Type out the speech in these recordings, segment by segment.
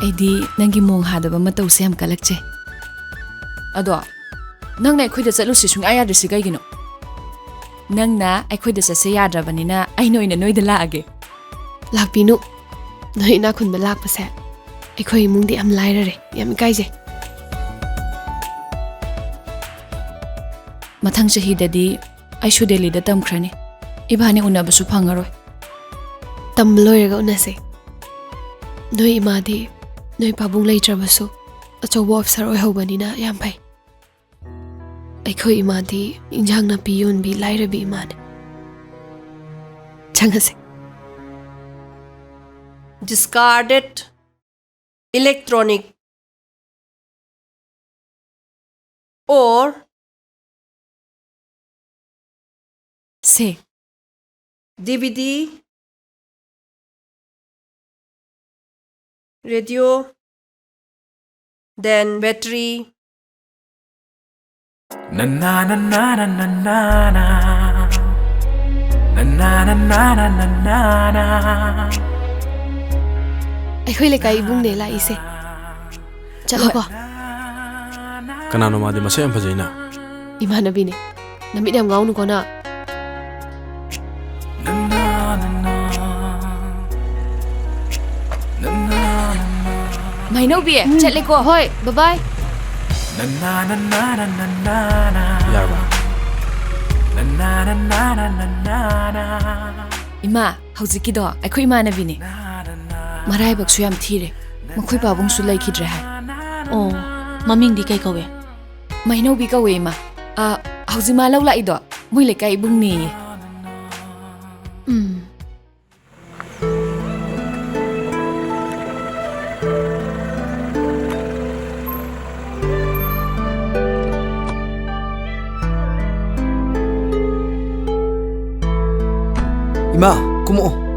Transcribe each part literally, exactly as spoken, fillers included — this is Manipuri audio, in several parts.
ꯑꯩꯗꯤ ꯅꯪꯒꯤ ꯃꯣꯡ ꯍꯥꯗꯕ ꯃꯇꯧꯁꯦ ꯌꯥꯝ ꯀꯜꯂꯛꯆꯩ꯫ ꯑꯗꯣ, ꯅꯪꯅ ꯑꯩꯈꯣꯏꯗ ꯆꯠꯂꯨꯁꯤ ꯁꯨꯡꯌꯥ ꯌꯥꯗ꯭ꯔꯤꯁꯤ ꯀꯩꯒꯤꯅꯣ? ꯅꯪꯅ ꯑꯩꯈꯣꯏꯗ ꯆꯠꯁꯦ ꯌꯥꯗ꯭ꯔꯕꯅꯤꯅ ꯑꯩꯅ ꯑꯣꯏꯅ ꯅꯣꯏꯗ ꯂꯥꯛꯑꯒꯦ꯫ ꯂꯥꯛꯄꯤꯅꯨ꯫ ꯅꯣꯏ ꯏꯅꯥꯛ ꯈꯨꯟꯕ ꯂꯥꯛꯄꯁꯦ ꯑꯩꯈꯣꯏ ꯏꯃꯨꯡꯗꯤ ꯌꯥꯝ ꯂꯥꯏꯔꯔꯦ, ꯌꯥꯝ ꯏꯀꯥꯏꯖꯩ꯫ ꯃꯊꯪ ꯆꯍꯤꯗꯗꯤ ꯑꯩꯁꯨ ꯗꯦꯜꯂꯤꯗ ꯇꯝꯈ꯭ꯔꯅꯤ꯫ ꯏꯕꯥꯅꯤ ꯎꯅꯕꯁꯨ ꯐꯪꯉꯔꯣꯏ꯫ ꯇꯝꯕ ꯂꯣꯏꯔꯒ ꯎꯅꯁꯦ꯫ ꯅꯣꯏ ꯏꯃꯥꯗꯤ ꯅꯣꯏ ꯄꯥꯕꯨꯡ ꯂꯩꯇ꯭ꯔꯕꯁꯨ ꯑꯆꯧꯕ ꯑꯣꯐꯤꯁꯥꯔ ꯑꯣꯏꯍꯧꯕꯅꯤꯅ ꯌꯥꯝ ꯐꯩ꯫ ꯑꯩꯈꯣꯏ ꯏꯃꯥꯗꯤ ꯏꯟꯖꯥꯡ ꯅꯥꯄꯤ ꯌꯣꯟꯕꯤ ꯂꯥꯏꯔꯕꯤ ꯏꯃꯥꯅꯦ꯫ ꯆꯪꯉꯁꯦ꯫ Discarded electronic or say. D V D, radio, then battery. ꯑꯩꯈꯣꯏ ꯂꯩꯀꯥꯏ ꯏꯕꯨꯡꯅꯦ ꯂꯥꯛꯏꯁꯦ꯫ ꯆꯠꯂꯣꯀꯣ꯫ ꯀꯅꯥꯅꯣ ꯃꯥꯗꯤ? ꯃꯁꯛ ꯌꯥꯝ ꯐꯖꯩꯅ꯫ ꯏꯃꯥꯟꯅꯕꯤꯅꯦ꯫ ꯅꯃꯤꯠ ꯌꯥꯝ ꯉꯥꯎꯅꯨꯀꯣ ꯅꯪ꯫ ꯃꯩꯅꯧꯕꯤ, ꯎꯝ, ꯆꯠꯂꯦꯀꯣ꯫ ꯍꯣꯏ, bye bye꯫ ꯌꯥꯔꯕ? ꯏꯃꯥ, ꯍꯧꯖꯤꯛꯀꯤꯗꯣ ꯑꯩꯈꯣꯏ ꯏꯃꯥꯟꯅꯕꯤꯅꯦ꯫ ꯃꯔꯥꯏꯕꯛꯁꯨ ꯌꯥꯝ ꯊꯤꯔꯦ꯫ ꯃꯈꯣꯏ ꯄꯥꯕꯨꯡꯁꯨ ꯂꯩꯈꯤꯗ꯭ꯔꯦ ꯍꯥꯏ꯫ ꯑꯣ, ꯃꯃꯤꯡꯗꯤ ꯀꯩ ꯀꯧꯋꯦ? ꯃꯩꯅꯧꯕꯤ ꯀꯧꯋꯦ, ꯏꯃꯥ꯫ ꯑ, ꯍꯧꯖꯤꯛ ꯃꯥ ꯂꯧ ꯂꯥꯛꯏꯗꯣ ꯃꯣꯏ ꯂꯩꯀꯥꯏ ꯏꯕꯨꯡꯅꯦꯌꯦ꯫ ꯎꯝ꯫ ꯏꯃꯥ, ꯀꯨꯝꯃꯛꯑꯣ꯫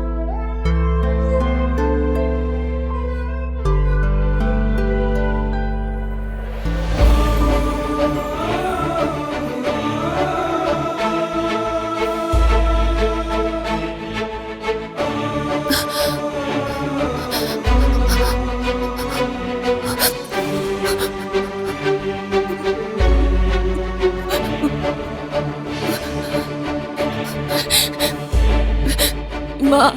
ꯏꯃꯥ꯫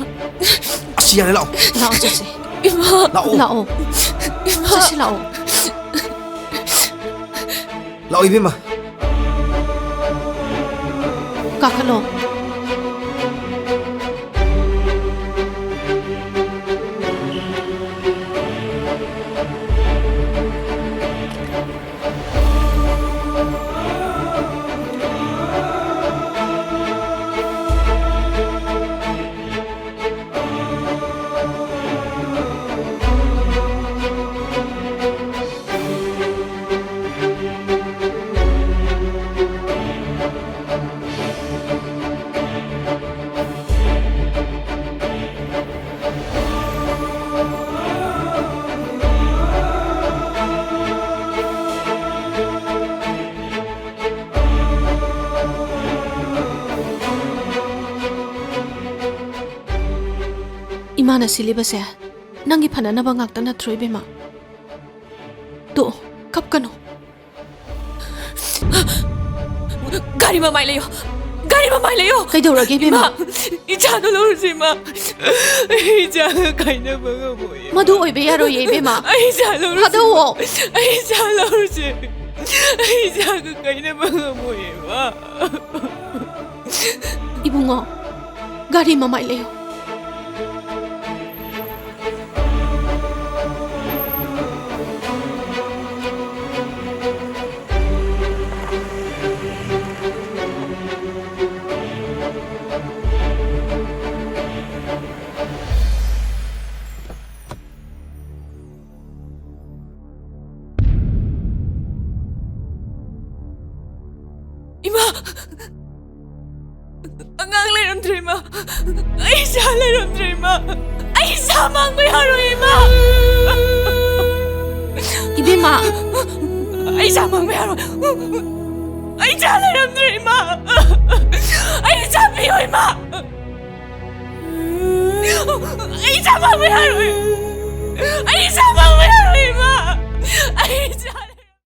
ꯑꯁꯤ ꯌꯥꯔꯦ, ꯂꯥꯛꯑꯣ꯫ ꯂꯥꯛꯑꯣ, ꯆꯠꯁꯦ꯫ ꯏꯃꯥ꯫ ꯂꯥꯛꯑꯣ꯫ ꯂꯥꯛꯑꯣ꯫ ꯏꯃꯥ꯫ ꯆꯠꯁꯤ, ꯂꯥꯛꯑꯣ꯫ ꯂꯥꯛꯑꯣ, ꯏꯕꯦꯝꯃ꯫ ꯀꯥꯈꯠꯂꯣ꯫ ꯏꯃꯥꯅ ꯁꯤꯜꯂꯤꯕꯁꯦ ꯅꯪꯒꯤ ꯐꯅꯅꯕ ꯉꯥꯛꯇ ꯅꯠꯇ꯭ꯔꯣ, ꯏꯕꯦꯝꯃ? ꯇꯣꯛꯑꯣ, ꯀꯞꯀꯅꯨ꯫ ꯒꯥꯔꯤ ꯃꯃꯥꯏ ꯂꯩꯌꯣ, ꯒꯥꯔꯤ ꯃꯃꯥꯏ ꯂꯩꯌꯣ꯫ ꯀꯩꯗꯧꯔꯒꯦ, ꯏꯕꯦꯝꯃ? ꯏꯃꯥ, ꯏꯆꯥꯗꯣ ꯂꯧꯔꯨꯁꯤ, ꯏꯃꯥ꯫ ꯑꯩ ꯏꯆꯥꯒ ꯀꯥꯏꯅꯕ ꯉꯝꯃꯣꯏ, ꯏꯃꯥ꯫ ꯃꯗꯨ ꯑꯣꯏꯕ ꯌꯥꯔꯣꯏꯌꯦ, ꯏꯕꯦꯝꯃ꯫ ꯑꯩ ꯏꯆꯥ ꯂꯧꯔꯨꯁꯤ꯫ ꯊꯥꯗꯧꯑꯣ꯫ ꯑꯩ ꯏꯆꯥ ꯂꯧꯔꯨꯁꯤ꯫ ꯑꯩ ꯏꯆꯥꯒ ꯀꯥꯏꯅꯕ ꯉꯝꯃꯣꯏ, ꯏꯃꯥ꯫ ꯏꯕꯨꯡꯉꯣ, ꯒꯥꯔꯤ ꯃꯃꯥꯏ ꯂꯩꯌꯣ꯫ ꯏꯃꯥ! ꯑꯉꯥꯡ ꯂꯩꯔꯝꯗ꯭ꯔꯦ, ꯏꯃꯥ! ꯑꯩ ꯏꯆꯥ ꯂꯩꯔꯝꯗ꯭ꯔꯦ, ꯏꯃꯥ! ꯑꯩ ꯏꯆꯥ ꯃꯥꯡꯕ ꯌꯥꯔꯣꯏ, ꯏꯃꯥ! ꯏꯕꯦꯝꯃ! ꯑꯩ ꯏꯆꯥ ꯃꯥꯡꯕ ꯌꯥꯔꯣꯏ! ꯑꯩ ꯏꯆꯥ ꯂꯩꯔꯝꯗ꯭ꯔꯦ, ꯏꯃꯥ! ꯑꯩ ꯏꯆꯥ ꯄꯤꯌꯣ, ꯏꯃꯥ! ꯑꯩ ꯏꯆꯥ ꯃꯥꯡꯕ ꯌꯥꯔꯣꯏ! ꯑꯩ ꯏꯆꯥ ꯃꯥꯡꯕ ꯌꯥꯔꯣꯏ!